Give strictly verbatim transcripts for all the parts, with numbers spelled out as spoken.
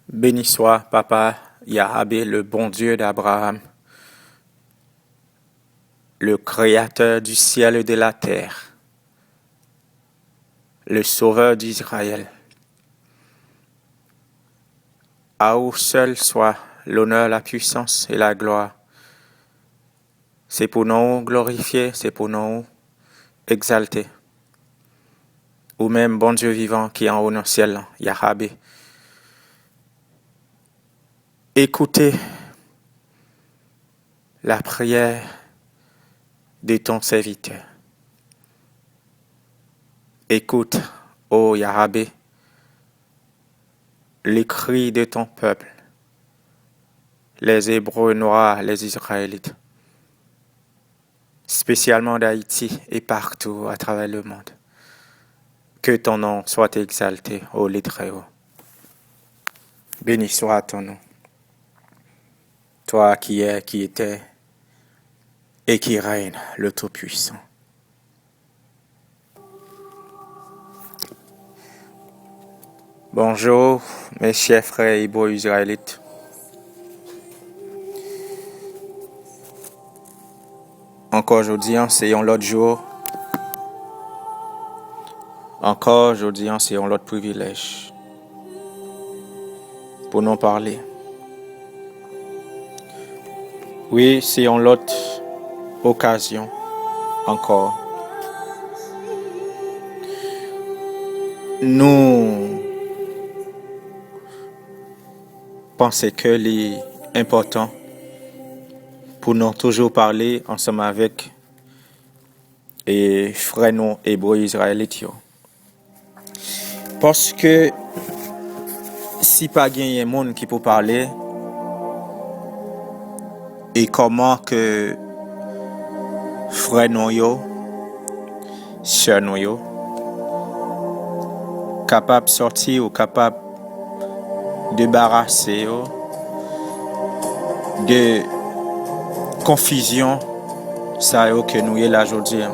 Béni soit, Papa Yahweh, le bon Dieu d'Abraham, le créateur du ciel et de la terre, le sauveur d'Israël. À vous seul soit l'honneur, la puissance et la gloire. Se pou non ou glorifye, se pou non ou egzalte. Ou menm, Bondye vivan ki anwo nan syèl lan, Yahweh. Écoute la prière de ton serviteur. Écoute, ô Yahweh, les cris de ton peuple, les Hébreux noirs, les Israélites, spécialement d'Haïti et partout à travers le monde. Que ton nom soit exalté, ô le Très-Haut. Béni soit ton nom, toi qui es, qui étais et qui règne, le Tout-Puissant. Bonjou, mes chers frères Hébreux Israélites. Ankò jodi a, se yon lòt jou. Ankò jodi a, se yon lòt privilèj pou nou pale. Wi, se yon lòt okazyon ankò. Nou panse ke li enpòtan pou nou toujou pale ansanm avèk e frè nou Ebre Izrayelit yo. Paske si pa genyen moun ki pou pale, e kòman ke frè nou yo, sè nou yo, kapab sòti ou kapab debarase yo de konfizyon sa yo ke nou ye la jodi a.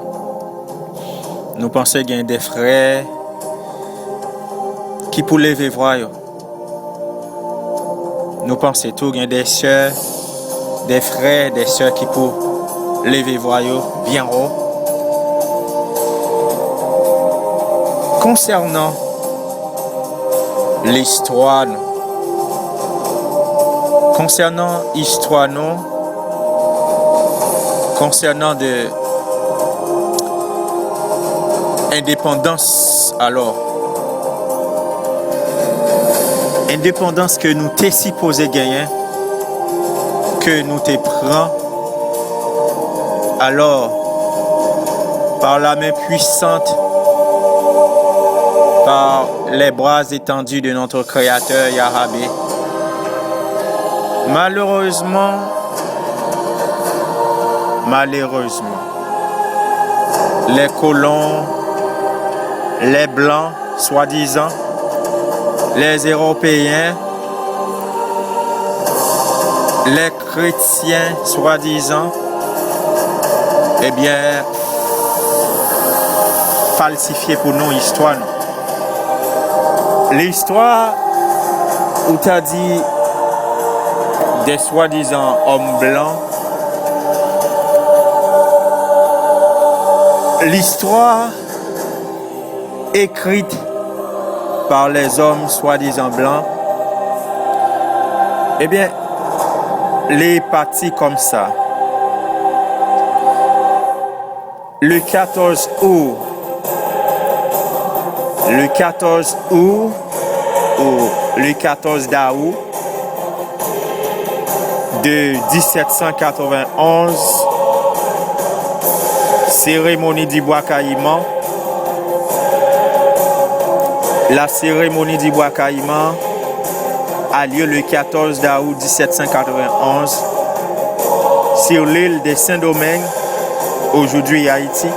Nou panse gen de frè ki pou leve vwa yo. Nou panse tou gen de sè, de frè, de sè ki pou leve vwa yo byen wo. Konsènan listwa nou, konsènan istwa nou, konsènan de endepandans, alò, endepandans ke nou te sipoze genyen, ke nou te pran, alors, par la main puissante, par les bras étendus de notre Créateur Yahweh, malheureusement, malheureusement, les colons, les blancs, soi-disant, les Européens, les chrétiens, soi-disant, ebyen, falsifye pou nou istwa nou. Listwa, ou ta di, de swadizan òm blan, listwa écrite par les hommes soi-disant blancs, ebyen, li pati kòmsa. Le quatorze août, le quatorze août ou le quatorze d'août, de dix-sept cent quatre-vingt-onze, cérémonie du bois caïman. La cérémonie du bois caïman a lieu le quatorze d'août dix-sept cent quatre-vingt-onze sur l'île de Saint-Domingue, aujourd'hui Haïti.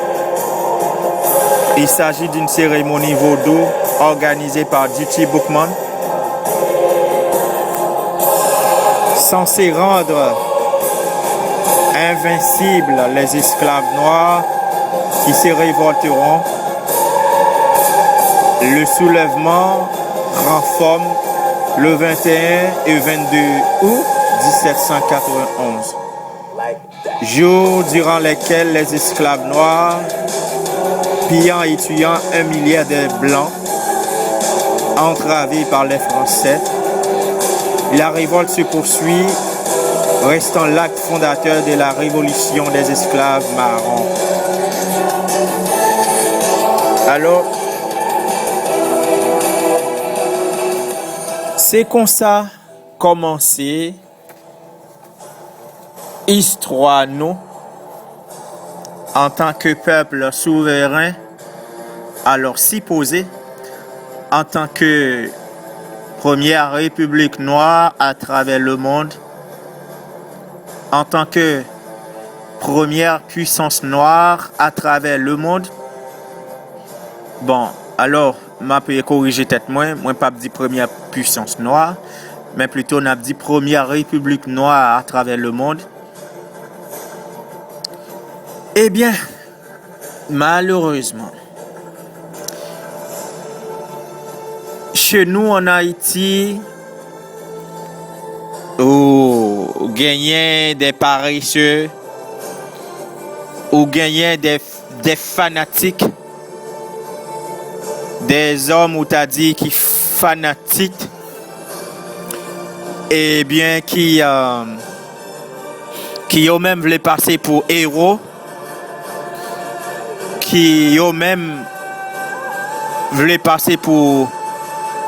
Il s'agit d'une cérémonie vaudou organisée par Duty Boukman, censée rendre invincibles les esclaves noirs qui se révolteront. Le soulèvement prend forme le vingt et un et vingt-deux août dix-sept cent quatre-vingt-onze, jours durant lesquels les esclaves noirs, pillant et tuant un milliard de Blancs, entravés par les Français, la révolte se poursuit, restant l'acte fondateur de la révolution des esclaves marrons. Alò, se konsa kòmanse istwa nou antanke pèp souveren, alò sipoze, antanke premyè repiblik nwa atravè lemonn, antanke premyè pwisans nwa atravè lemonn. Bon, alò, m ap korije tèt mwen, mwen p ap di premyè pwisans nwa, men plito n ap di premyè repiblik nwa atravè lemonn. Ebyen, malerezman, chez nous en Haïti, ou genyen de paresseux, ou genyen de, de fanatik, de zòm ou ta di ki fanatik, ebyen, ki, euh, ki yo menm vle pase pou ewo, ki yo menm vle pase pou,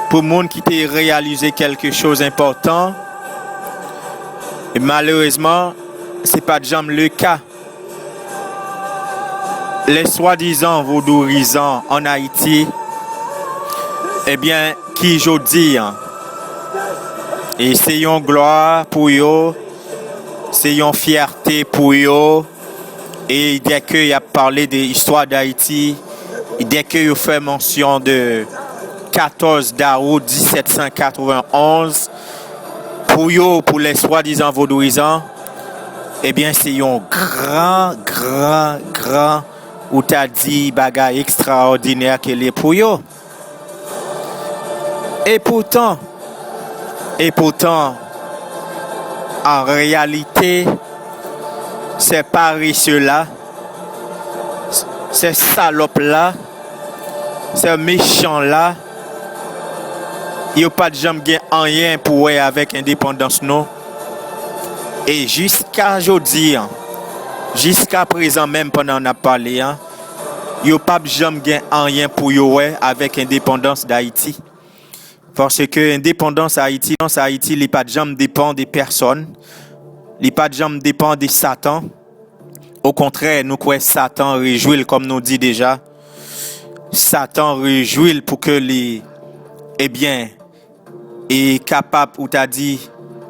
pou moun ki te reyalize kèlke choz enpòtan. E malerezman, se pa t janm le ka. Les soi-disant vodouyizan an Ayiti, ebyen, ki jodi an, e se yon glwa pou yo, se yon fyète pou yo, e dèke y ap pale de istwa Dayiti, dèke yo fè mansyon de katòz dawout disèt san katrevenonz, pou yo, pou les soi-disant vodouyizan, ebyen, se yon gran, gran, gran, ou ta di, bagay ekstraòdinè ke l ye pou yo. Epoutan, epoutan, an reyalite, se parese la, se salòp la, se mechan la, yo pa t janm gen anyen pou wè avèk endepandans nou. E jiska jodi an, jiska prezan menm pandan n ap pale an, yo p ap janm gen anyen pou yo wè avèk endepandans Dayiti. Paske endepandans Ayiti, Ayiti, li pa t janm depann de pèsòn, li pa t janm depann de Satan. Okontrè, nou kwè Satan rejwi l, kòm nou di deja. Satan rejwi l pou ke li, ebyen, e kapab, ou ta di,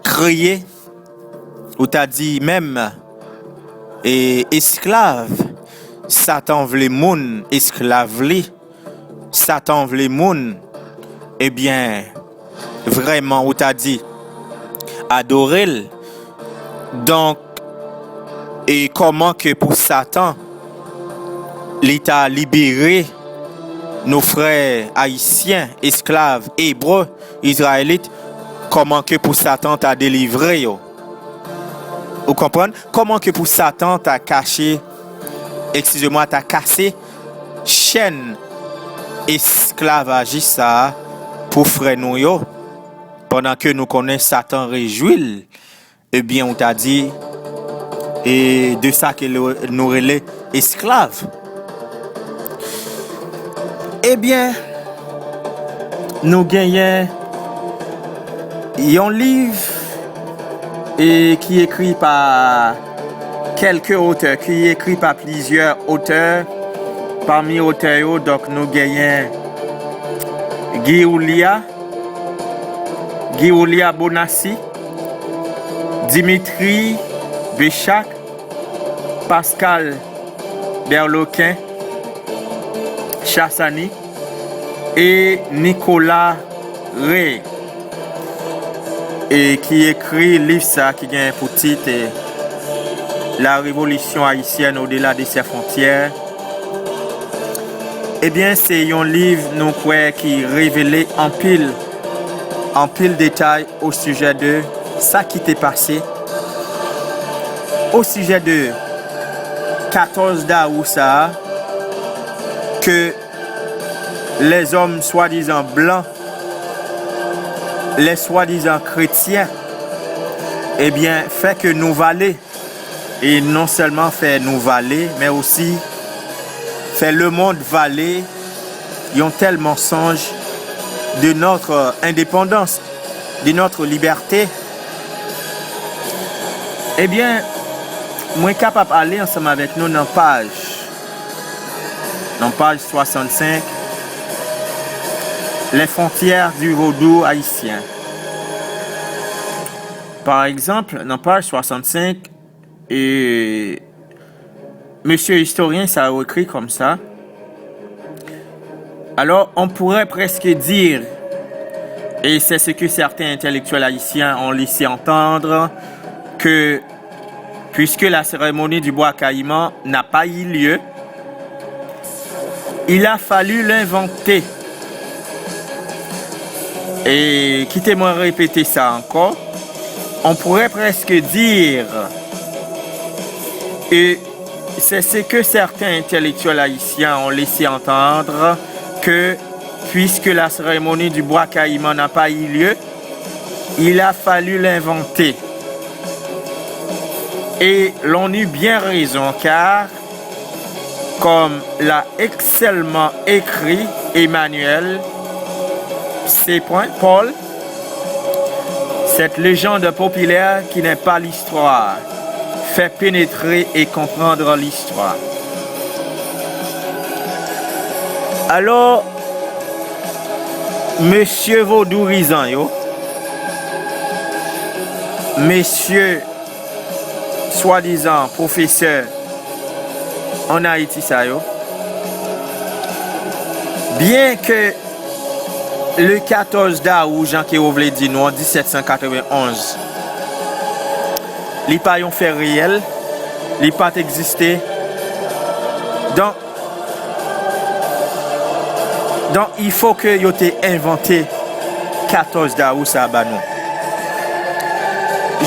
kreye, ou ta di menm, e esklav. Satan vle moun esklav li. Satan vle moun, ebyen, vrèman, ou ta di, adore l. Donk, e kòman ke pou Satan, li ta libere nou frè ayisyen, esklav, ebre, izrayelit, kòman ke pou Satan ta delivre yo? Ou konprann? Kòman ke pou Satan ta kache, eskize mwa, ta kase chèn esklavajis sa a pou frè nou yo, pandan ke nou konnen Satan rejwi l, ebyen, ou ta di, e de sa ke le, nou rele esklav. Ebyen, nou genyen yon liv e ki ekri pa kèlke otè, ki ekri pa plizyè otè. Pami otè yo, donk, nou genyen Guy Ouliat, Guy Ouliat Bonassi, Dimitri Béchak, Pascal Berloquin, Chassani e Nicolas Rey, e ki ekri liv sa ki gen pou tit, e, La Révolution haïtienne au-delà de ses frontières. Ebyen, se yon liv nou kwè ki revele anpil, anpil detay o sijè de sa ki te pase, o sijè de katòz dawou sa a, ke lèzòm swadizan blan, lè swadizan kretyen, ebyen, fè ke nou vale. E non sèlman fè nou vale, men osi fè lemonn vale yon tèl mansonj de notre indépendance, de notre liberté. Ebyen, mwen kapab ale ansanm avèk nou nan paj, nan paj swasannsenk, Les frontières du vaudou haïtien. Pa egzanp, nan paj swasannsenk, e mesye istoryen sa yo ekri kòmsa. Alors, on pourrait presque dire, et c'est ce que certains intellectuels haïtiens ont laissé entendre, que puisque la cérémonie du bois caïman n'a pas eu lieu, il a fallu l'inventer. E kite mwen repete sa ankò. On pourrait presque dire, et c'est ce que certains intellectuels haïtiens ont laissé entendre, que puisque la cérémonie du bois caïman n'a pas eu lieu, il a fallu l'inventer. Et l'on eut bien raison, car, comme l'a excellemment écrit Emmanuel C. Paul, cette légende populaire qui n'est pas l'histoire fait pénétrer et comprendre l'histoire. Alò, mesye vodourizan yo, mesye swadizan pwofesè ann Ayiti sa yo, byen ke le katòz dawou, jan ke yo vle di nou an, disèt san katrevenonz, li pa yon fè reyèl, li pa t egziste. Donk, Donk, il faut que yo te envante katòz dawou sa a ba nou.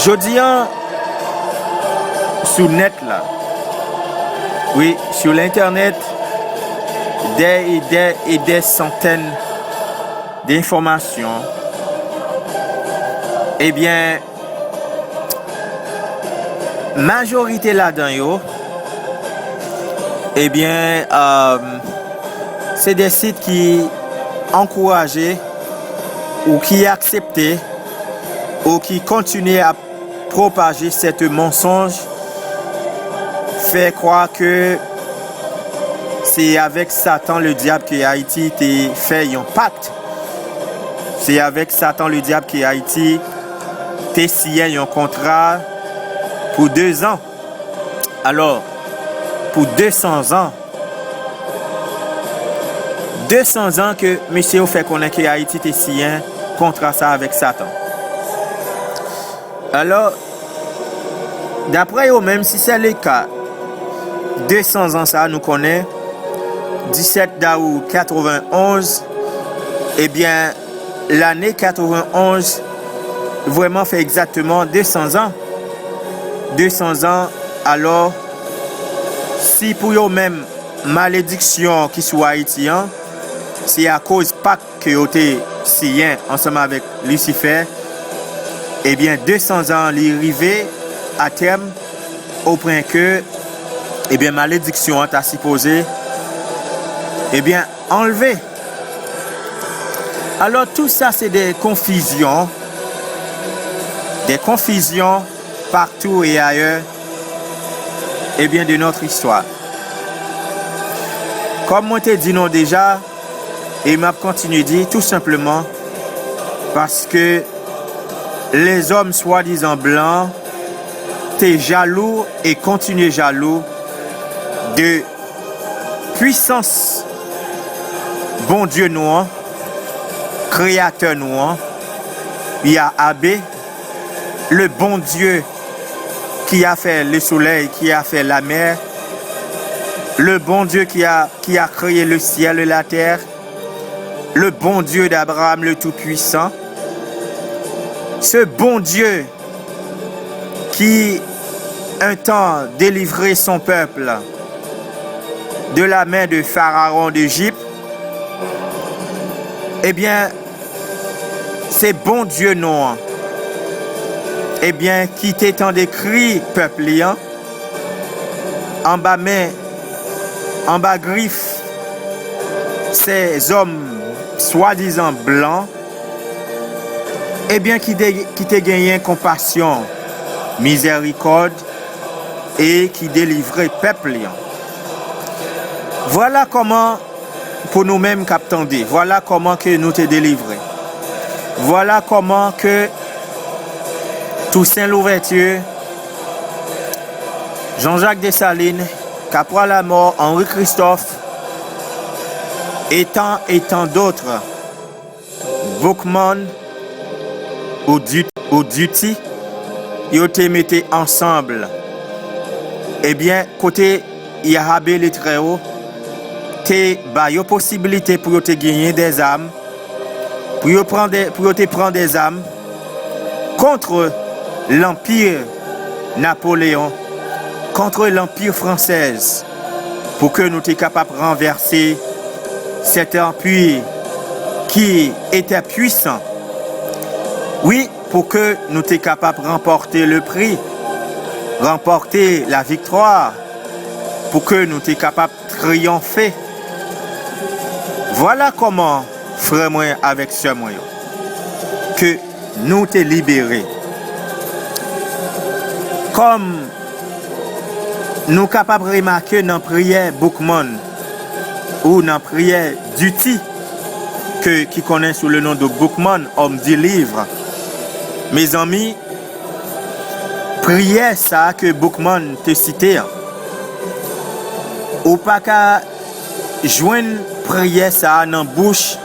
Jodi an, sou nèt la, wi, sur l'internet, des et des et des centaines d'informations, ebyen, majorite ladan yo, ebyen, euh, se de sit ki ankouraje ou ki aksepte ou ki kontinye ap pwopaje sèt mansonj, fè kwè ke se avèk Satan le dyab ke Ayiti te fè yon pak. Se avèk Satan le dyab ke Ayiti te siyen yon kontra pou de zan. Alò, pou de san zan, de san zan ke mesye yo fè konnen ke Ayiti te siyen kontra sa avèk Satan. Alò, daprè yo menm, si se le ka, de san zan sa, nou konnen, disèt dawou katrevenonz, ebyen, lane katrevenonz vrèman fè egzakteman de san zan. De san zan, alò, si pou yo menm, malediksyon ki sou Ayiti an, se akoz pak ke yo te siyen ansanm avèk Lisifè, ebyen, de san zan li rive a tèm, o pwen ke, ebyen, malediksyon an ta sipoze, ebyen, anlve. Alò, tou sa se de konfizyon, de konfizyon partout et ailleurs, ebyen, de notre histoire. Kòm mwen te di nou deja, e m ap kontinye di, tou senpleman, paske lèzòm swadizan blan te jalou e kontinye jalou de pwisans Bondye nou an, Kreyatè nou an, Yahweh, le bon Dieu qui a fait le soleil, qui a fait la mer, le bon Dieu qui a, qui a créé le ciel et la terre, le bon Dieu d'Abraham le Tout-Puissant, Ce bon Dieu qui un temps délivrait son peuple de la main de Pharaon d'Égypte, ebyen, se Bondye nou an, ebyen, ki te tande kri pèp li an, anba men, anba grif, sèzòm swadizan blan, ebyen, ki te, ki te genyen konpasyon, mizèrikòd, e ki delivre pèp li an. Vwala kòman, pou nou menm k ap tande, vwala kòman ke nou te delivre. Vwala kòman ke Toussaint Louverture, Jean-Jacques Dessalines, Capois Lamort, Henri Christophe, et tant, et tant d'autres, Boukman, ou Duty, ou Duty, yo te mete ansanm, ebyen, kote Yahweh le Très-Haut te ba yo posibilite pou yo te genyen dèzam, pou yo pran de, pou yo te pran dèzam contre l'Empire Napoléon, contre l'Empire française, pou ke nou te kapab ranvèse cet empire qui était puissant. Wi, pou ke nou te kapab ranpòte le pri, ranpòte la viktwa, pou ke nou te kapab triyonfe. Vwala kòman, frè mwen avèk sè mwen yo, ke nou te libere. Kòm nou kapab remake nan priyè Boukman ou nan priyè Duty, ke, ki konnen sou le non de Boukman, homme du livre, mezanmi, priyè sa a ke Boukman te site an, ou pa ka jwenn priyè sa a nan bouch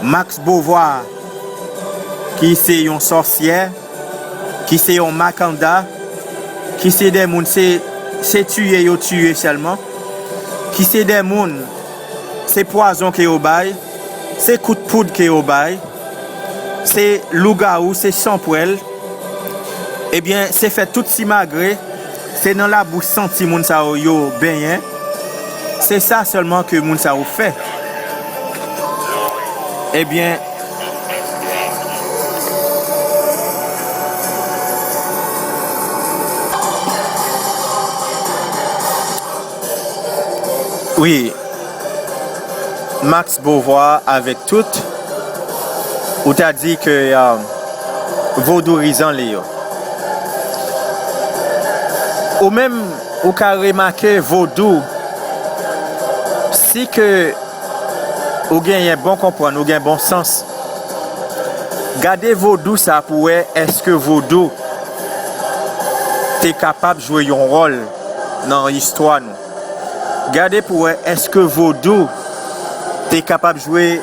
Max Beauvoir, ki se yon sòsyè, ki se yon makanda, ki se de moun, se, se tiye yo tiye sèlman, ki se de moun, se pwazon ke yo bay, se kout poud ke yo bay, se lougawou, se sanpwèl, ebyen, se fè tout simagre, se nan labou santi moun sa yo, yo benyen, se sa sèlman ke moun sa yo fè. Ebyen, wi, Max Beauvoir avèk tout, ou ta di ke, euh, vodourizan li yo. Ou menm, ou ka remake vodou, si ke ou genyen bon konprann, ou gen bon sans, gade vodou sa pou wè èske vodou te kapab jwe yon wòl nan istwa nou. Gade pou wè èske vodou te kapab jwe,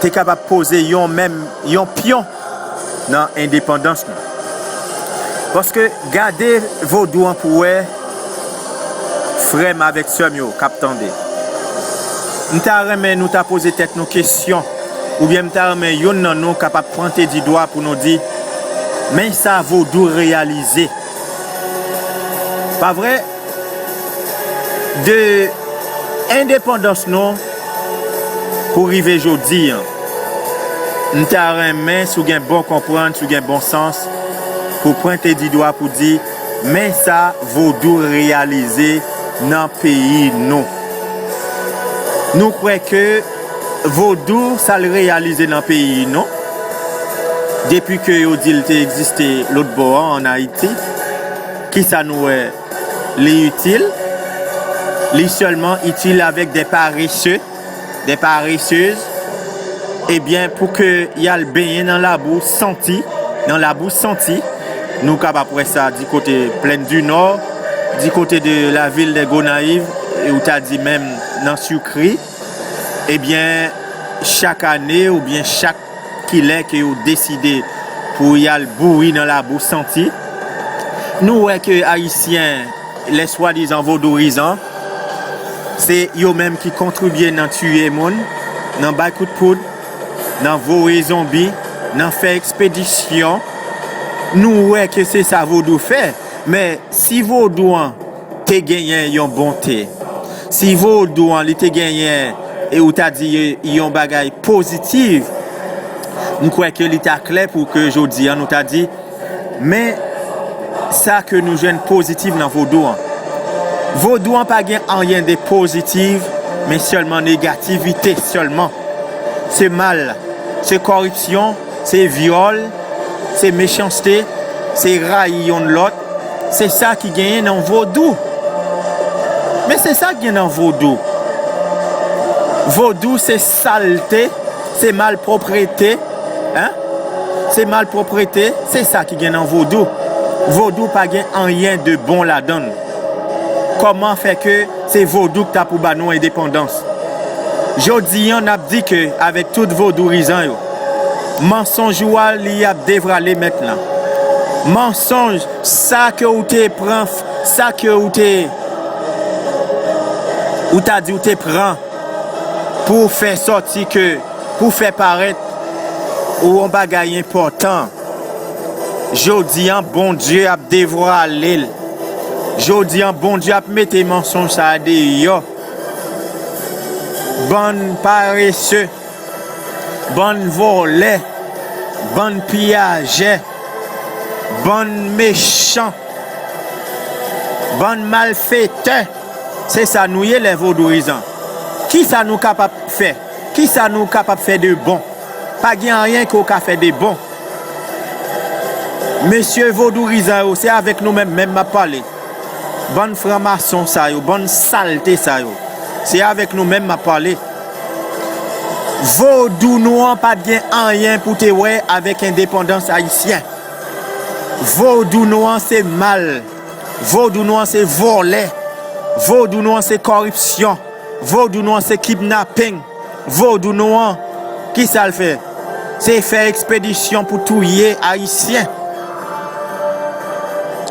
te kapab poze yon menm, yon pyon nan endepandans nou. Paske gade vodou an pou wè, frè m avèk sè m yo k ap tande. M ta renmen nou ta poze tèt nou kesyon, oubyen m ta renmen youn nan nou kapab pwente di dwa pou nou di, men sa vodou reyalize. Pa vre? De endepandans nou pou rive jodi an, m ta renmen, si w gen bon konprann, si w gen bon sans, pou pwente di dwa pou di, men sa vodou reyalize nan peyi nou. Nou kwè ke vodou, sa l reyalize nan peyi nou, depi ke yo di l te egziste lòt bò an, ann Ayiti, kisa nou wè? Li itil, li sèlman itil avèk de parese, de paresez, ebyen, pou ke y al benyen nan labou santi, nan labou santi, nou kapab wè sa di kote Plèn di Nò, di kote de lavil de Gonayiv, e ou ta di menm nan Sikri, ebyen, chak ane oubyen chak kilè ke yo deside pou y al bouri nan labou santi, nou wè ke Ayisyen, lè swadizan vodourizan, se yo menm ki kontribye nan tiye moun, nan bay kout poud, nan voye zonbi, nan fè ekspedisyon, nou wè ke se sa vodou fè. Men si vodou an te genyen yon bonte, si vodou an li te genyen, e ou ta di, yon bagay pozitif, m kwè ke li ta klè pou ke jodi an nou ta di, men sa ke nou jwenn pozitif nan vodou an. Vodou an pa gen anyen de pozitif, men sèlman negativite sèlman. Se mal, se kòripsyon, se vyòl, se mechanste, se rayi yonn lòt. Se sa ki genyen nan vodou. Men se sa ki gen nan vodou. Vodou se salte, se malpwoprete, en? Se malpwoprete, se sa ki gen nan vodou. Vodou pa gen anyen de bon ladan l. Kòman fè ke se vodou k ta pou ba nou endepandans? Jodi an, n ap di ke avèk tout vodourizan yo, mansonj ou a, li ap devwale mentnan. Mansonj, sa ke ou te pran, sa ke ou te, ou ta di ou te pran pou fè sòti ke, pou fè parèt ou yon bagay enpòtan. Jodi an, Bondye ap devwale l. Jodi an, Bondye ap mete mansonj sa a deyò. Bann parese, bann vòlè, bann piyajè, bann mechan, bann malfetè. Se sa nou ye, lè vodourizan. Kisa nou kapab fè? Kisa nou kapab fè de bon? Pa gen anyen ke w ka fè de bon. Mesye vodourizan yo, se avèk nou menm menm m ap pale. Bann franmason sa yo, bann salte sa yo, se avèk nou menm m ap pale. Vodou nou an pa t gen anyen pou te wè avèk endepandans ayisyen. Vodou nou an se mal. Vodou nou an se vòlè. Vodou nou an se kòripsyon. Vodou nou an se kidnaping. Vodou nou an, kisa l fè? Se fè ekspedisyon pou touye Ayisyen.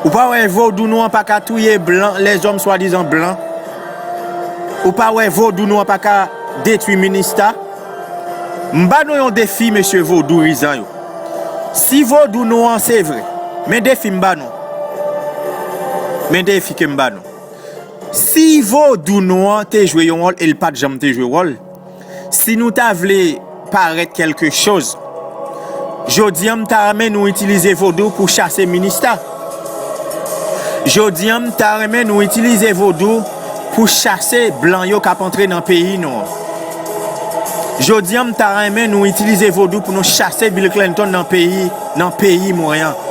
Ou pa wè vodou nou an pa ka touye blan, lèzòm swadizan blan? Ou pa wè vodou nou an pa ka detwi minista? M ba nou yon defi, mesye vodourizan yo. Si vodou nou an se vre, men defi m ba nou. Men defi ke m ba nou. Si vodou nou an te jwe yon wòl, e l pa t janm te jwe wòl, si nou ta vle parèt kèlke choz, jodi an m ta renmen nou itilize vodou pou chase minista. Jodi an m ta renmen nou itilize vodou pou chase blan yo k ap antre nan peyi nou an. Jodi an m ta renmen nou itilize vodou pou nou chase Bill Clinton nan peyi, nan peyi mwen an.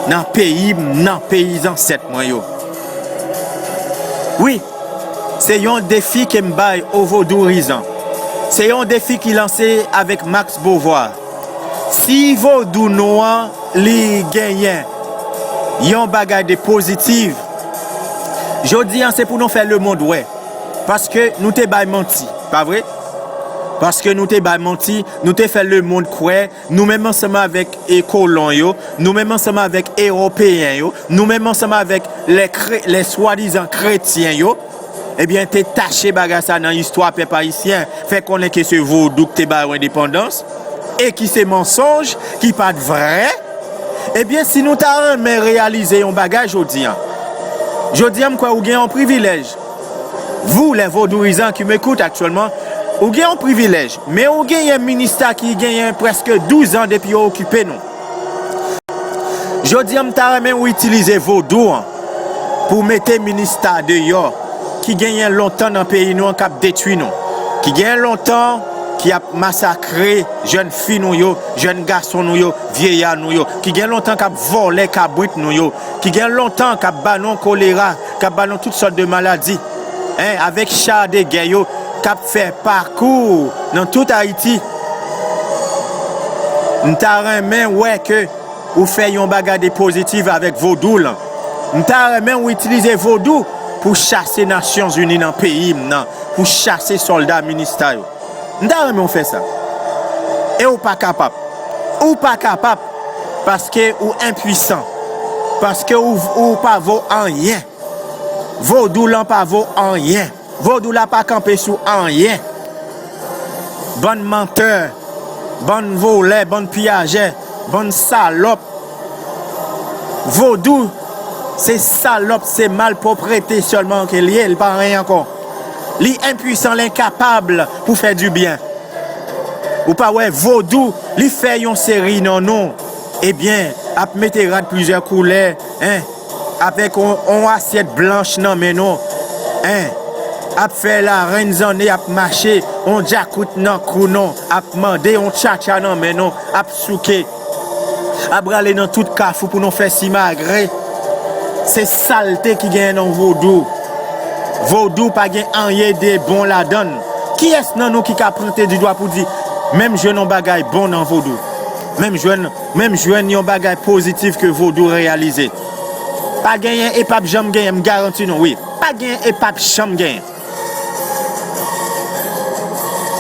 Nan peyi m, nan peyi zansèt mwen yo. Wi, se yon defi ke m bay o vodourizan. Se yon defi ki lanse avèk Max Beauvoir. Si vodou nou an li genyen yon bagay de pozitif, jodi an se pou nou fè lemonn wè. Paske nou te bay manti, pa vre? Paske nou te bay manti, nou te fè lemonn kwè nou menm ansanm avèk e kolon yo, nou menm ansanm avèk ewopeyen yo, nou menm ansanm avèk lè kre-, lè swadizan kretyen yo, ebyen, te tache bagay sa nan istwa pèp ayisyen, fè konnen ke se vodou k te ba yo endepandans, e ki se mansonj, ki pa t vrè. Ebyen, si nou ta renmen reyalize yon bagay jodi an, jodi an, m kwè ou gen yon privilèj. Vous, les vodourizans qui m'écoutent actuellement, ou gen yon privilèj, men ou genyen minista ki genyen prèske douz an depi yo okipe nou. Jodi an, m ta renmen ou itilize vodou an pou mete minista deyò ki genyen lontan nan peyi nou an k ap detwi nou, ki genyen lontan ki ap masakre jèn fi nou yo, jèn gason nou yo, vyeya nou yo, ki gen lontan k ap vòlè kabrit nou yo, ki gen lontan k ap ba nou kolera, k ap ba nou tout sòt de maladi, en, avèk cha de gè yo k ap fè pakou nan tout Ayiti. M ta renmen wè ke ou fè yon bagay de pozitif avèk vodou lan. M ta renmen ou itilize vodou pou chase Nasyonzini nan peyi m nan, pou chase sòlda minista yo. M ta renmen w fè sa. E ou pa kapab. Ou pa kapab. Paske ou enpwisan. Paske ou, ou pa vo anyen. Vodou lan pa vo anyen. Vodou la pa kanpe sou anyen. Bann mantè. Bann volè, bann piyajè, bann salòp. Vodou, se salòp, se malpwoprete sèlman ke l ye, l pa anyen ankò. Li enpwisan, l enkapab pou fè dibyen. Ou pa wè, vodou, li fè yon seri nan nou, ebyen, ap mete rad plizyè koulè, en, avèk on, on asyèt blanch nan men nou, en, ap fè larenn zanne, ap mache, on djakout nan kou nou, ap mande, on tchatcha nan men nou, ap souke, ap rale nan tout kafou pou nou fè simagre. Se salte ki genyen nan vodou. Vodou pa gen anyen de bon ladan l. Kiyès nan nou ki ka pwente di dwa pou di, men m jwenn yon bagay bon nan vodou? Men m jwenn, men m jwenn yon bagay pozitif ke vodou reyalize? Pa genyen e p ap janm genyen, m garanti nou, wi. Pa genyen e p ap janm genyen.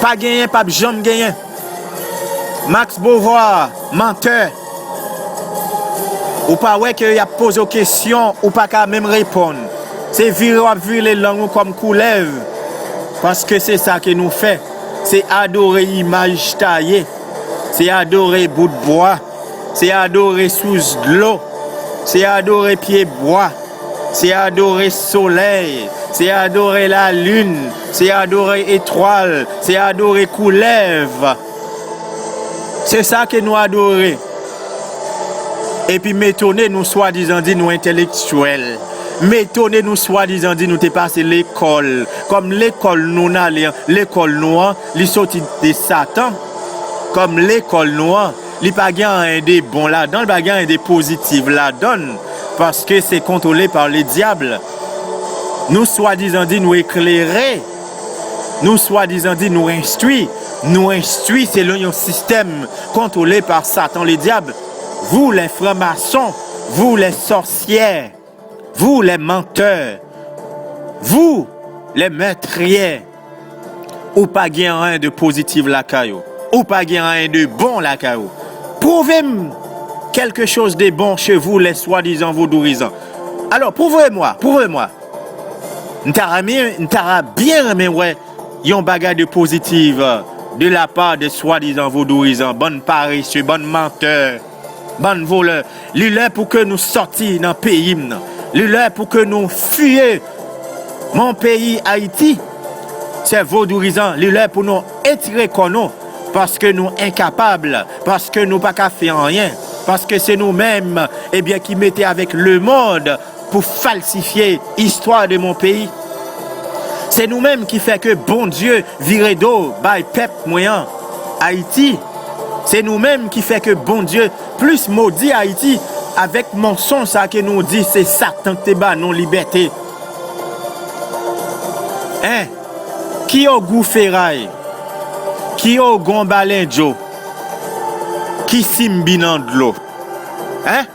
Pa genyen, p ap janm genyen. Max Beauvoir, mantè. Ou pa wè ke y ap poze w kesyon, ou pa ka menm reponn. Se vire w ap vire lang ou kòm koulèv. Paske se sa ke nou fè. Se adore imaj taye. Se adore bout bwa. Se adore sous dlo. Se adore pye bwa. Se adore solèy. Se adore lalin. Se adore etwal. Se adore koulèv. Se sa ke nou adore. Epi m etone nou swadizan di nou entelektyèl. M etone nou swadizan di nou te pase lekòl. Kòm lekòl nou n ale an, lekòl nou an, li soti de Satan. Kòm lekòl nou an, li pa gen anyen de bon ladan l, li pa gen anyen de pozitif ladan l, paske se kontwole pa le dyab. Nou swadizan di nou eklere, nou swadizan di nou enstwi, nou enstwi selon yon sistèm kontwole pa Satan le dyab. Vous les francs-maçons, vous les sorcières, vous les menteurs, vous les meurtriers. Ou pa gen anyen de pozitif lakay ou. Ou pa gen anyen de bon lakay ou. Pwouve m quelque chose de bon chez vous, les soi-disant vodouyizan. Alors, prouvez-moi, prouvez-moi. M ta renmen, m ta byen renmen wè yon bagay de pozitif de la part de swadizan vodouyizan, bann parese, bann mantè, bann volè. Li lè pou ke nou sòti nan peyi m nan. Li lè pou ke nou fiye mon peyi Ayiti. Se vodouyizan, li lè pou nou etire kò nou, paske nou enkapab, paske nou pa ka fè anyen, paske se nou menm, ebyen, ki mete avèk lemonn pou falsifye istwa de mon peyi. Se nou menm ki fè ke Bondye vire do bay pèp mwen an, Ayiti. Se nou menm ki fè ke Bondye plis modi Ayiti avèk mansonj sa ke nou di se Satan ki te ba nou libète. Hein? Ki Ogou Feray? Ki Ogon Balendjo? Ki Simbi nan dlo? Hein?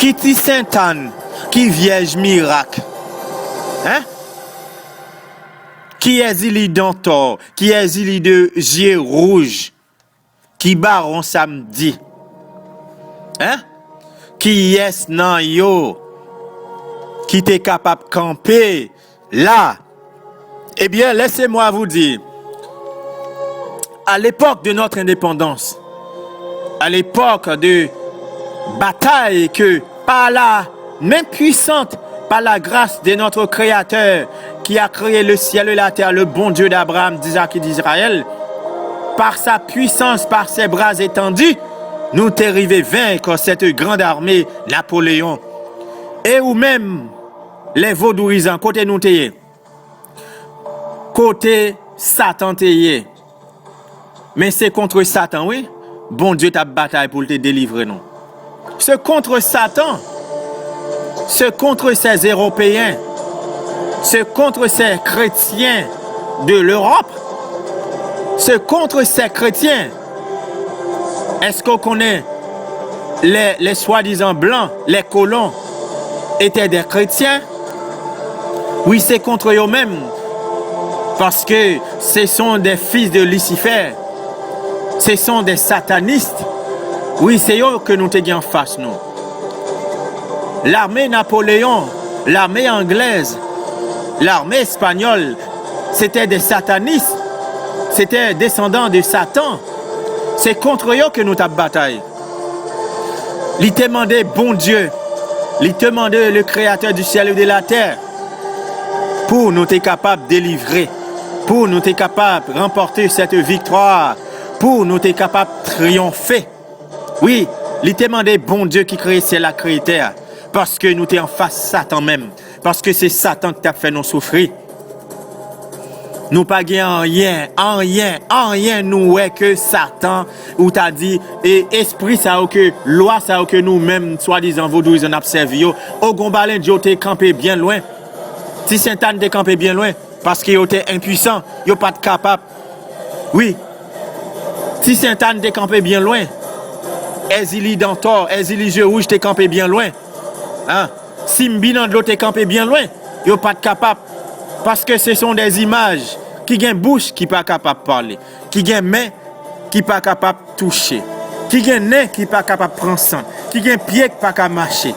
Ki Ti Sentàn? Ki Vyèj Mirak? Hein? Ki Èzili Dantò? Ki Èzili de zye wouj? Ki Bawon Samdi? Hein? Kiyès nan yo ki te kapab kanpe la? Eh bien, laissez-moi vous dire, à l'époque de notre indépendance, à l'époque de bataille que par la main puissante, par la grâce de notre Créateur qui a créé le ciel et la terre, le bon Dieu d'Abraham, d'Isaac et d'Israël, par sa puissance, par ses bras étendus, nou te rive vaincre cette grande armée Napoléon. E ou menm, lè vodouyizan, kote nou te ye? Kote Satan te ye? Men se kont Satan, wi, Bondye t ap batay pou l te delivre nou. Se kont Satan, se kont se Ewopeyen, se kont se kretyen de l'Europe, se kont se kretyen. Èske w konnen les, les soi-disant blancs, les colons, étaient des chrétiens? Wi, se kont yo menm. Paske ce sont des fils de Lucifer. Ce sont des satanistes. Wi, se yo ke nou te gen anfas nou. Lame Napoleyon, lame anglèz, lame espanyòl, se te de satanis, se te desandan de Satan. Se kont yo ke nou t ap batay. Li te mande Bondye, li te mande le Créateur du ciel et de la terre, pou nou te kapab delivre, pou nou te kapab ranpòte sèt viktwa, pou nou te kapab triyonfe. Wi, li te mande Bondye ki kreye syèl la, kreye tè a, paske nou te anfas Satan menm, paske se Satan ki t ap fè nou soufri. Nou pa gen anyen, anyen, anyen nou wè ke Satan, ou ta di, e espri sa yo ke, lwa sa yo ke nou menm, swadizan vodouyizan, n ap sèvi yo. Ogonbalendyo te kanpe byen lwen. Ti Sentàn te kanpe byen lwen, paske yo te enpwisan, yo pa t kapab. Wi, Ti Sentàn te kanpe byen lwen. Èzili Dantò, Èzili Je Wouj te kanpe byen lwen. An, Simbi nan dlo te kanpe byen lwen. Yo pa t kapab. Paske se son dè zimaj ki gen bouch ki pa kapab pale, ki gen men ki pa kapab touche, ki gen nen ki pa kapab pran sant, ki gen pye ki pa ka mache,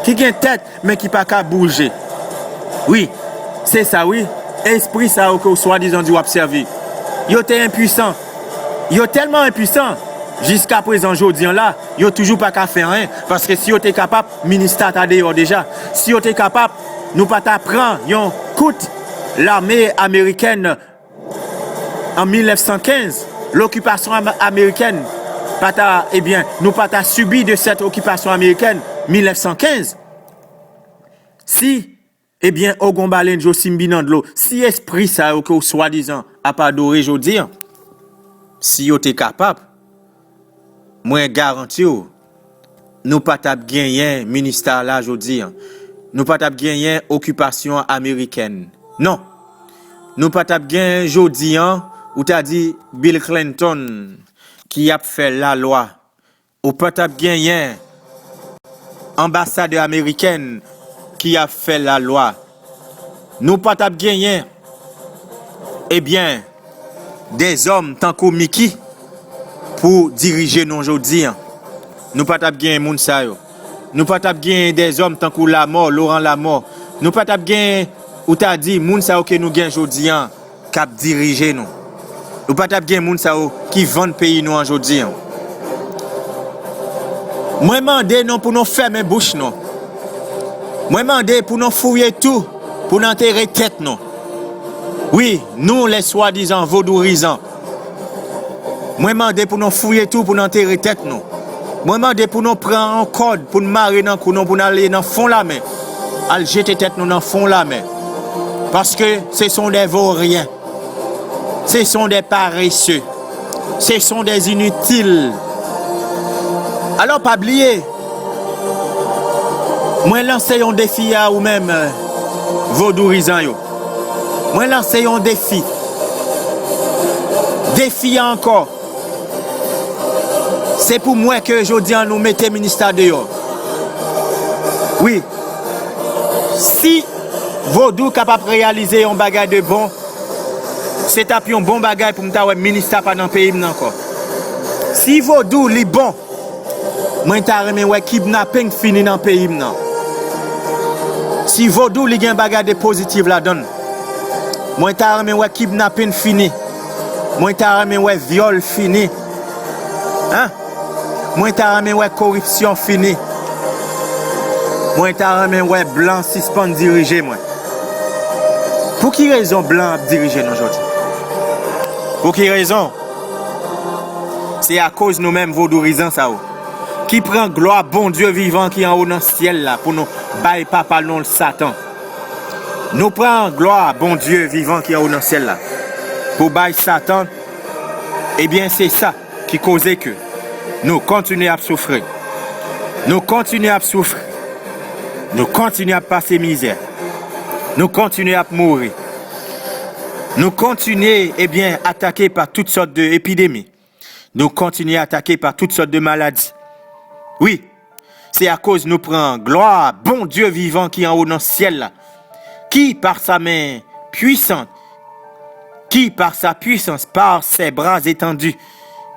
ki gen tèt men ki pa ka bouje. Wi, se sa wi, espri sa yo ke w swadizan di w ap sèvi, yo te enpwisan. Yo tèlman enpwisan, jiska prezan jodi an la, yo toujou pa ka fè anyen, paske si yo te kapab, Minista ta deyò deja. Si yo te kapab, nou pa ta pran yon kout lame amerikèn an mil nèf san kenz, lokipasyon am-, amerikèn pa ta, ebyen, nou pa ta sibi de sèt okipasyon amerikèn mil nèf san kenz. Si, ebyen, Ogonbalendyo, Simbi nan dlo, si espri sa yo ke w swadizan ap adore jodi an, si yo te kapab, mwen garanti w, nou pa t ap genyen Minista la jodi an. Nou pa t ap genyen okipasyon amerikèn. Non. Nou pa t ap genyen jodi an, ou ta di Bill Clinton ki ap fè lalwa. Ou pa t ap genyen anbasadè amerikèn ki ap fè lalwa. Nou pa t ap genyen, ebyen, dèzòm tankou Miki pou dirije nou jodi an. Nou pa t ap genyen moun sa yo. Nou pa t ap genyen dèzòm tankou Lamò, Laurent Lamò. Nou pa t ap genyen, ou ta di, moun sa yo ke nou gen jodi an k ap dirije nou. Nou pa t ap gen moun sa yo ki vann peyi nou an jodi an. Mwen mande nou pou nou fèmen bouch nou. Mwen mande pou nou fouye tou, pou nou antere tèt nou. Wi, nou, lè swadizan vodourizan. Mwen mande pou nou fouye tou, pou nou antere tèt nou. Mwen mande pou nou pran yon kòd, pou nou mare nan kou nou, pou nou ale nan fon lamè. Al jete tèt nou nan fon lamè. Paske se son dè voryen. Ce sont des paresseux. Ce sont des inutiles. Alò, pa bliye, mwen lanse yon defi a ou menm, vodourizan yo. Mwen lanse yon defi. Defi a ankò, se pou m wè ke jodi an nou mete minista deyò. Wi. Si vodou kapab reyalize yon bagay de bon, se t ap yon bon bagay pou m ta wè minista pa nan peyi m nan ankò. Si vodou li bon, mwen ta renmen wè kidnaping fini nan peyi m nan. Si vodou li gen bagay de pozitif ladan l, mwen ta renmen wè kidnaping fini. Mwen ta renmen wè vyòl fini. Hein? Mwen ta renmen wè koripsyon fini. Mwen ta renmen wè blan sispann dirije mwen. Pou ki rezon blan ap dirije nou jodi? Pou ki rezon? Se akoz nou menm vodourizan sa yo, ki pran glwa Bondye vivan ki anwo nan syèl la pou nou bay papa nou Satan. Nou pran glwa Bondye vivan ki anwo nan syèl la pou bay Satan. Ebyen, se sa ki koze ke nou kontinye ap soufri. Nou kontinye ap soufri. Nou kontinye ap pase mizè. Nou kontinye ap mouri. Nou kontinye, ebyen, atake pa tout sòt de epidemi. Nou kontinye atake pa tout sòt de maladi. Wi, se akoz nou pran glwa Bondye vivan ki anwo nan syèl la, ki pa sa men pwisan, qui par sa puissance, par ses bras étendus,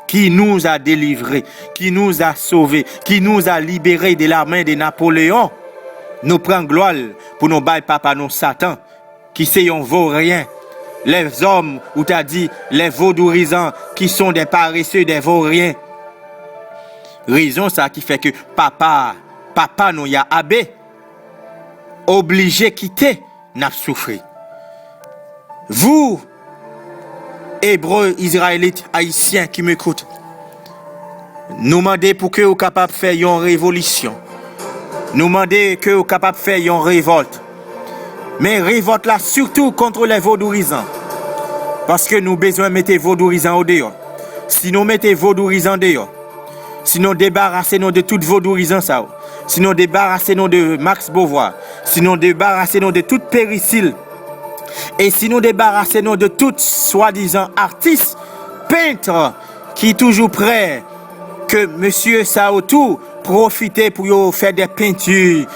qui nous a délivrés, qui nous a sauvés, qui nous a libérés de la main de Napoléon. Nou pran glwa l pou nou bay papa nou Satan, ki se yon voryen, les hommes, ou ta di, les vodourizan, qui sont des paresseux, des vauriens. Rezon sa ki fè ke papa, papa nou Yahweh oblije kite n ap soufri. Vous, Hébreux, Israélites, Haïtiens qui m'écoutent, nou mande pou ke w kapab fè yon revolisyon. Nou mande ke w kapab fè yon revòlt. Men revòlt la sitou kont lè vodourizan. Paske nou bezwen mete vodourizan yo deyò. Si nou mete vodourizan deyò, si nou debarase nou de tout vodourizan sa yo, si nou debarase nou de Max Beauvoir, si nou debarase nou de tout Périsil, e si nou debarase nou de tout swadizan atis, pent ki toujou prè ke mesye sa yo tou pwofite pou yo fè de penti,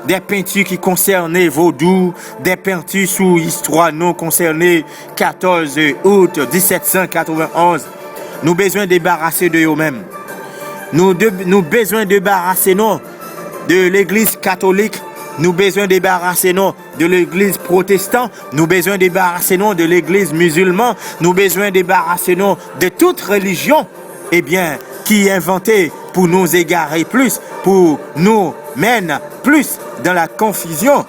de penti ki konsène vodou, de penti sou istwa nou konsène katòz out disèt san katrevenonz. Nou bezwen debarase de yo menm. Nou, de, nou bezwen debarase nou de legliz katolik. Nou bezwen debarase nou de legliz pwotestan. Nou bezwen debarase nou de legliz mizilman. Nou bezwen debarase nou de tout relijyon, ebyen, ki envante pou nou egare plis, pou nou mennen plis dans la confusion.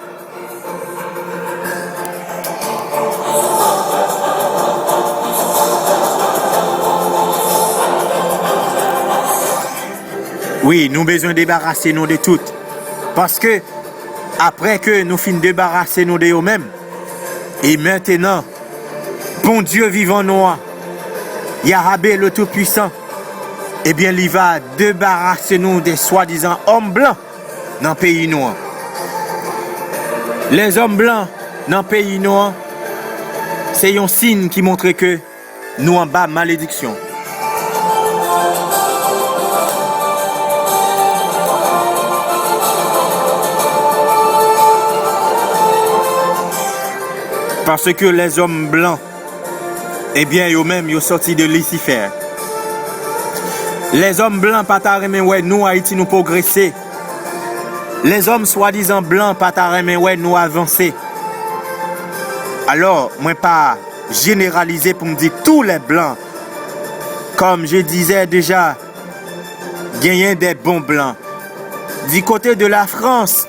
Wi, nou bezwen debarase nou de tout. Paske, apre ke nou fin debarase nou de yo menm, e mentenan, Bondye vivan nou an, Yahweh le Tout-Puissant, ebyen, li va debarase nou de swadizan òm blan nan peyi nou an. Lèzòm blan nan peyi nou an, se yon siy ki montre ke nou anba malediksyon. Paske lèzòm blan, ebyen, yo menm, yo sòti de Lisifè. Lèzòm blan pa ta renmen wè nou, Ayiti, nou pwogrese. Lèzòm swadizan blan pa ta renmen wè nou avanse. Alò, mwen pa jeneralize pou m di tous les blancs. Comme je disais déjà, genyen de bon blan. Du côté de la France,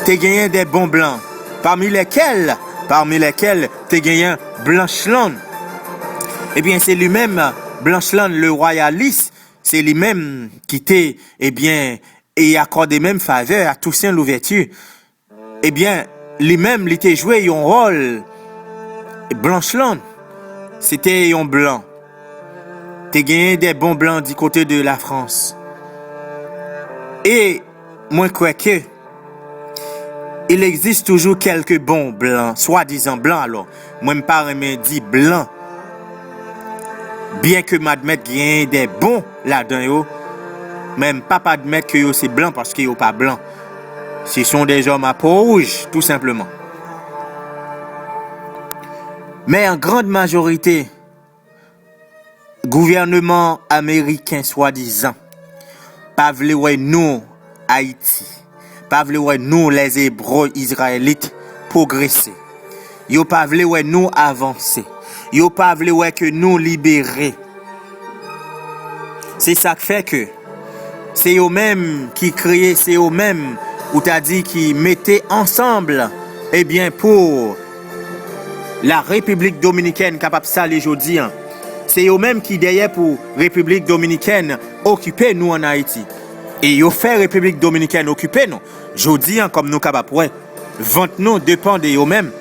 te genyen de bon blan. Parmi lesquels, parmi lesquels, te genyen Blanchlann. Ebyen, se li menm, Blanchlann, le royalist, se li menm ki te, ebyen, e akòde menm favè a Toussaint Louverture. Ebyen, li menm, li te jwe yon wòl Blanchlann. Se te yon blan. Te genyen de bon blan du côté de la France. E mwen kwè ke il existe toujours quelques bons blancs, swadizan blan alò. Mwen, m pa renmen di blan. Byen ke m admèt genyen de bon ladan yo, men m p ap admèt ke yo se blan paske yo pa blan. Ce sont des hommes à peau rouge, tout simplement. Men an grand majorite, gouvènman ameriken swadizan pa vle wè nou, Ayiti, pa vle wè nou, les Hébreux Israélites, pwogrese. Yo pa vle wè nou avanse. Yo pa vle wè ke nou libere. Se sa k fè ke se yo menm ki kreye, se yo menm, ou ta di, ki mete ansanm, ebyen, pou la Repiblik Dominikèn kapab sale jodi an. Se yo menm ki dèyè pou Repiblik Dominikèn okipe nou ann Ayiti. E yo fè Repiblik Dominikèn okipe nou. Jodi an, kòm nou kapab wè, vant nou depann de yo menm.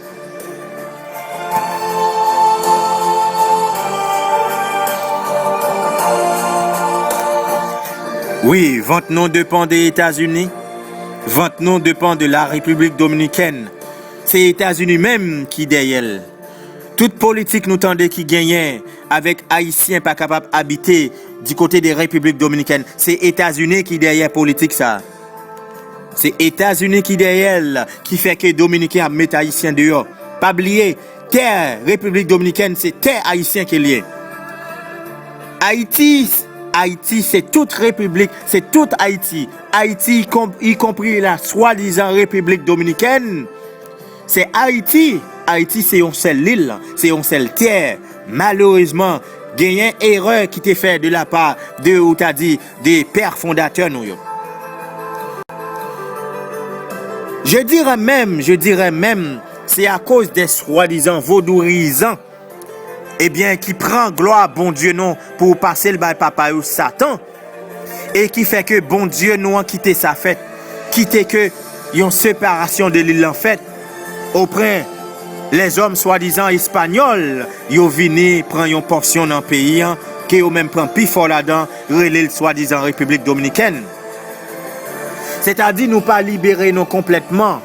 Wi, vant nou depann de Etazini. Vant nou depann de la Repiblik Dominikèn. Se Etazini menm ki dèyè l. Tout politik nou tande ki genyen avèk Ayisyen pa kapab abite di kote de Repiblik Dominikèn, se Etazini ki dèyè politik sa. Se Etazini ki dèyè l, ki fè ke Dominiken ap met Ayisyen deyò. Pa bliye, tè Repiblik Dominikèn se tè Ayisyen ke l ye. Ayiti, Ayiti se tout Repiblik, se tout Ayiti. Ayiti, ikonpri la swadizan Repiblik Dominikèn, se Ayiti. Ayiti se yon sèl lil, se yon sèl tè. Malerezman, genyen erè ki te fè de la pa de, ou ta di, de pè fondatè nou yo. Je dirais même, je dirais même, c'est à cause des soi-disant vodourizan, ebyen, ki pran glwa Bondye nou pou pase l bay papa yo Satan, e ki fè ke Bondye nou an kite sa fèt, kite ke yon separasyon de lil lan fèt, opwen lèzòm swadizan espanyòl yo vini pran yon pòsyon nan peyi an, ke yo menm pran pi fò ladan, rele l swadizan Repiblik Dominikèn. Sètadi nou pa libere nou konplètman.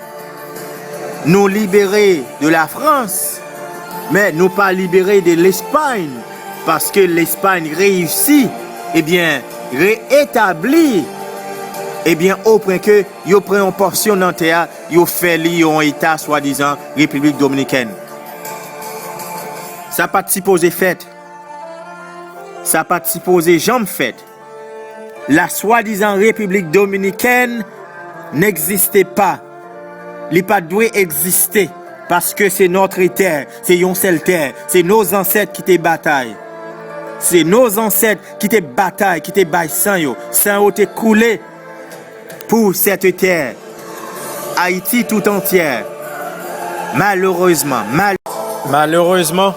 Nou libere de la Frans, men nou pa libere de Lespay, paske Lespay reyisi, ebyen, reetabli, ebyen, opwen ke yo pran yon pòsyon nan tè a, yo fè li yon eta swadizan Repiblik Dominikèn. Sa pa t sipoze fèt. Sa pa t sipoze janm fèt. La swadizan Repiblik Dominikèn n'existe pas. Li pa t dwe egziste, paske se notre terre, se yon sèl tè, se nos ancêtres ki te batay. Se nos ancêtres ki te batay, ki te bay san yo. San yo te koule pou cette terre. Ayiti tout entière. Malerezman, mal- Malerezman,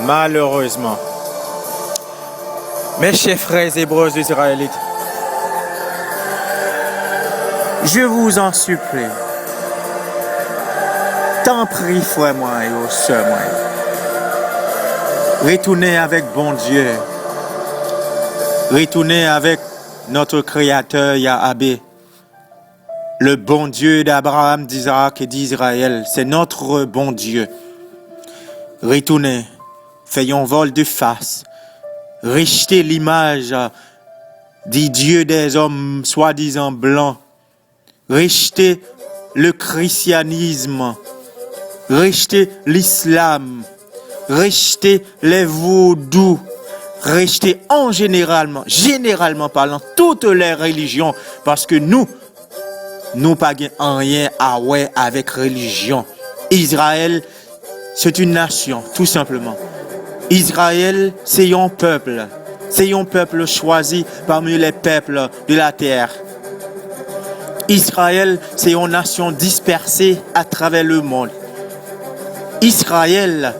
malerezman, mes chers frères hébreux israélites, je vous en supplie, tanpri, frè mwen yo, sè mwen yo, retounen avèk Bondye, retounen avèk notre Créateur Yahweh, le Bon Dieu d'Abraham, d'Isaac et d'Israël. C'est notre Bon Dieu. Retounen, fè yon volte-face, rejte limaj di dye dèzòm swadizan blan, rejte le christianisme, rejte l'islam, rejte les vodou, rejte an jeneralman, jeneralman palan, toutes les religions, paske nou, nou pa gen anyen a wè avèk relijyon. Izrayèl, c'est une nation, tout simplement. Izrayèl, se yon pèp. Se yon pèp chwazi parmi les peuples de la terre. Izrayèl, se yon nasyon dispèse atravè lemonn. Izrayèl,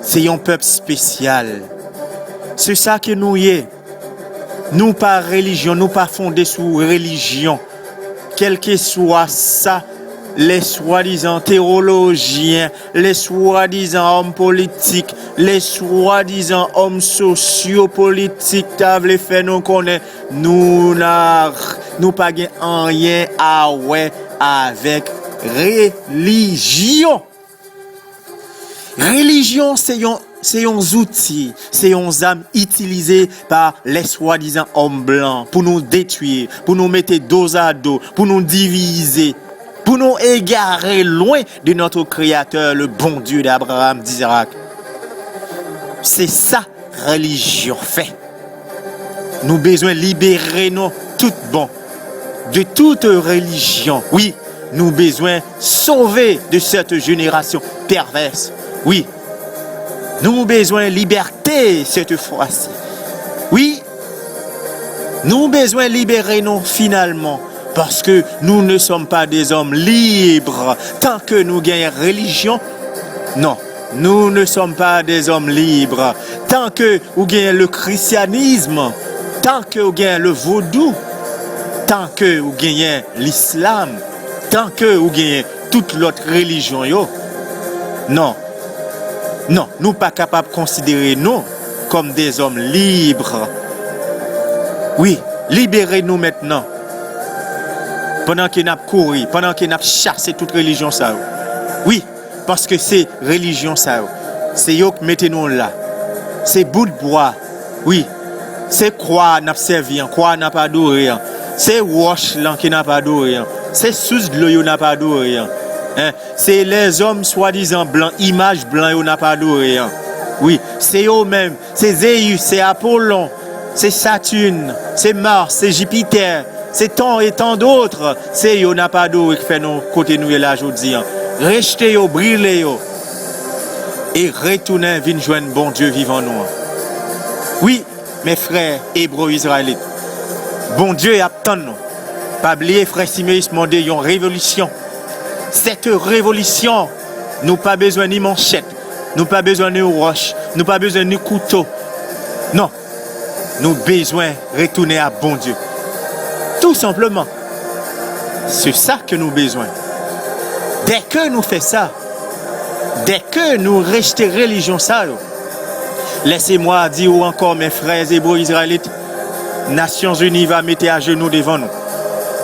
se yon pèp espesyal. Se sa ke nou ye. Nou pa relijyon, nou pa fonde sou relijyon. Kèlkeswa sa, les swadizan tewolojyen, les swadizan òm politik, les swadizan òm sosyopolitik ta vle fè nou konnen, nou na, nou pa gen anyen a wè avèk relijyon. Relijyon se yon, se yon zouti, se yon zam itilize pa les swadizan òm blan pou nou detwi, pou nou mete dozado, pou nou divize, pou nou egare lwen de notre Créateur, le Bon Dieu d'Abraham, d'Isaac. Se sa relijyon fè. Nou bezwen libere nou tout bon de toute religion. Wi, nou bezwen sove de cette génération perverse. Wi, nou bezwen libète cette fois-ci. Wi, nou bezwen libere nou finalman, paske nous ne sommes pas des hommes libres tant que nou genyen relijyon. Non, nous ne sommes pas des hommes libres tant que ou genyen le christianisme, tant que ou genyen le vodou, tant que ou genyen l'islam, tant que ou genyen tout lòt relijyon yo. Non. Non, nou pa kapab konsidere nou kòm des hommes libres. Wi, libere nou mentnan. Pandan ke n ap kouri, pandan ke n ap chase tout relijyon sa yo. Wi, paske se relijyon sa yo. Se yo k mete nou la. Se bout bwa. Wi. Se kwa n ap sèvi an, kwa n ap adore an. Se wòch lan ke n ap adore an. Se sous dlo yo n ap adore an. Hein? Se lèzòm swadizan blan, imaj blan yo n ap adore an. Wi, se yo menm. Se Zeyis, se Apolon, se Satin, se Mas, se Jipitè, se tan e tan dòt. Se yo n ap adore k fè nou kote nou ye la jodi an. rejte yo, brile yo, e retounen vin jwenn Bondye vivan nou an. Wi, mes frères hébreux israélites, Bondye ap tann nou. Pa bliye, frè Siméus mande yon revolisyon. Cette révolution, nou pa bezwen ni manchèt, nou pa bezwen ni wòch, nou pa bezwen ni kouto. Non, nou bezwen retounen a Bondye. Tou senpleman. Se sa ke nou bezwen. Dèke nou fè sa, dèke nou rejte relijyon sa yo, laissez-moi dire encore, mes frères hébreux israélites, Nasyonzini va mete ajenou devan nou.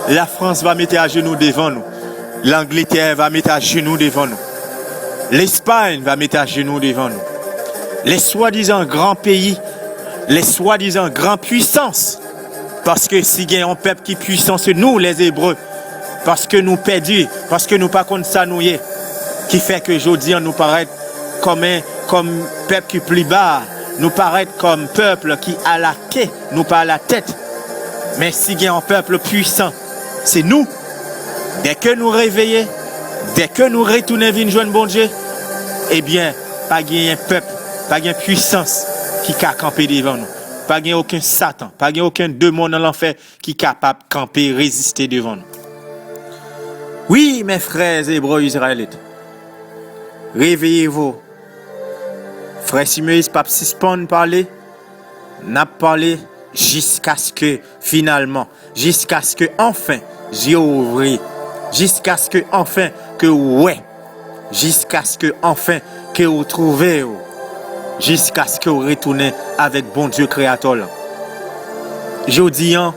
Lafrans va mete ajenou devan nou. Langletè va mete ajenou devan nou. Lespay va mete ajenou devan nou. Les soi-disant grands pays, les soi-disant grandes puissances. Paske si gen yon pèp ki pwisan, se nou, les Hébreux. Paske nou pèdi, paske nou pa konn sa nou ye. Ki fè ke jodi an nou parèt kòm en, kòm pèp ki pli ba, nou parèt kòm pèp ki alake, nou pa alatèt. Men si gen yon pèp pwisan, se nou. Dèke nou reveye, dèke nou retounen vin jwenn Bondye, ebyen, pa gen pèp, pa gen pwisans ki ka kanpe devan nou. Pa gen okenn Satan, pa gen okenn demon nan lanfè ki kapab kanpe, reziste devan nou. Wi, mes frères hébreux israélites, réveillez-vous. Frè Siméus p ap sispann pale, n ap pale jiskaske finalman, jiskaske anfen, zye w ouvri, jiskaske anfen ke w wè, jiskaske anfen ke w twouve w, jiskaske w retounen avèk Bondye Kreyatè w lan. Jodi an,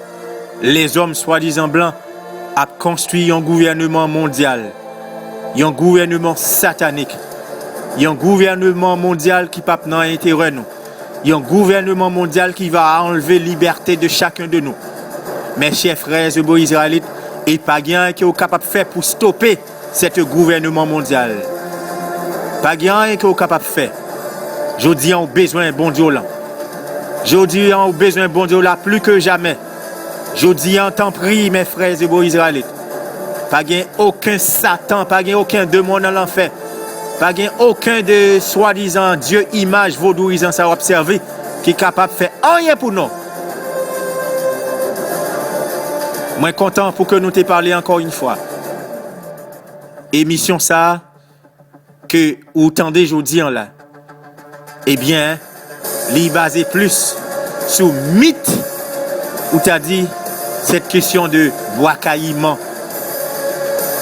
lèzòm swadizan blan ap konstwi yon gouvèneman mondyal, yon gouvèneman satanik, yon gouvèneman mondyal ki p ap nan enterè nou, yon gouvèneman mondyal ki va anlve libète de chacun de nous. Mes chers frères hébreux israélites, e pa gen anyen ke w kapab fè pou stope sèt gouvèneman mondyal. Pa gen anyen ke w kapab fè. Jodi an, ou bezwen Bondye w lan. Jodi an, ou bezwen Bondye w la pli ke jamè. Jodi an, tanpri, mes frères hébreux israélites, pa gen okenn Satan, pa gen okenn demon nan lanfè, pa gen okenn de swadizan dye imaj vodouyizan sa w ap sèvi ki kapab fè anyen pou nou. Mwen kontan pou ke nou te pale ankò yon fwa. Emisyon sa a ke ou tande jodi an la, ebyen, li baze plis sou mit, ou ta di, cette question de Bwa Kayiman,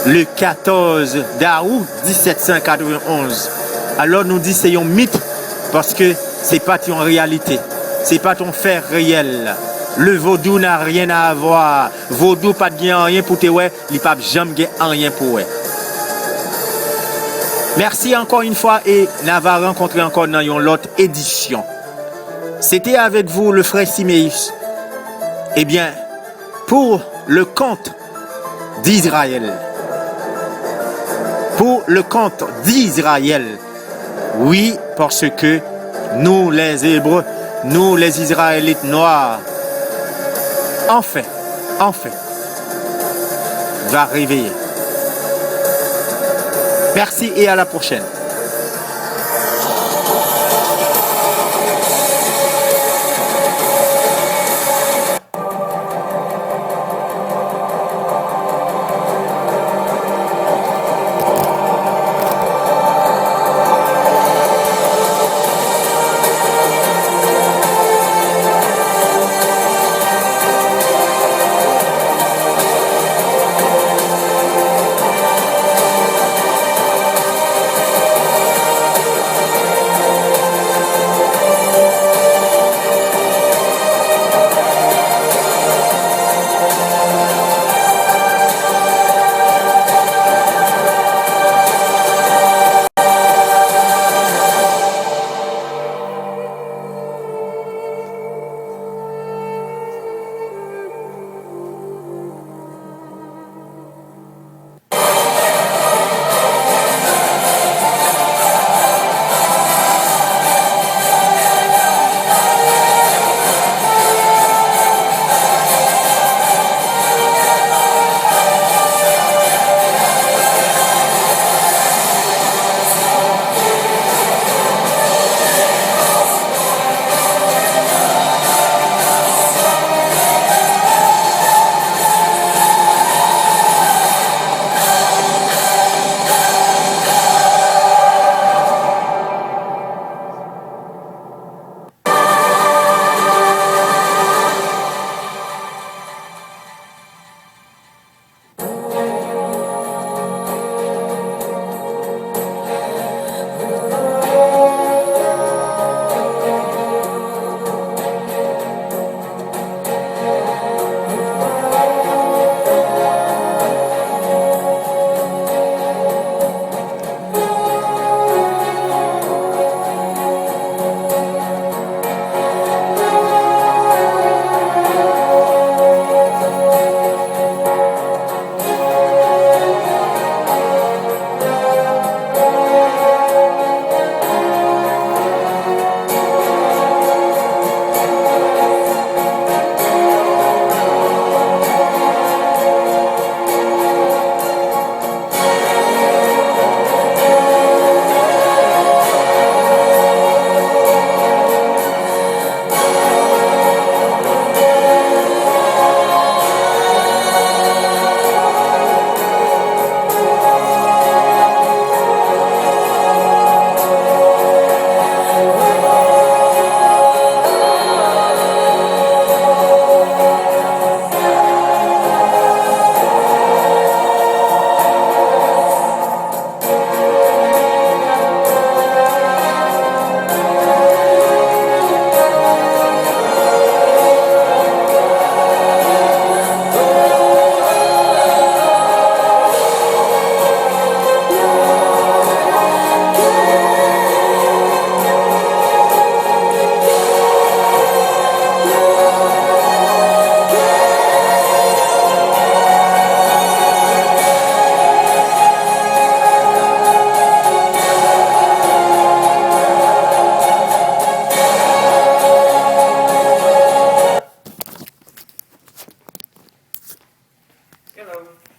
le quatorze d'août dix-sept cent quatre-vingt-onze. Alò, nou di se yon mit, paske se pa t yon reyalite, se pa t yon fè reyèl. Le vodou n'a rien à voir. Vodou pa t gen anyen pou te wè, li p ap janm gen anyen pou wè. Mèsi ankò yon fwa e n a va rankontre ankò nan yon lòt edisyon. C'était avec vous le frère Siméus. Eh bien, pour le compte d'Israël. Pour le compte d'Israël. Wi, paske nou, les Hébreux, nou, les Israélites noirs, enfin, enfin, va réveiller. Merci et à la prochaine.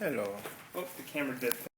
Hello. Oh, the camera did.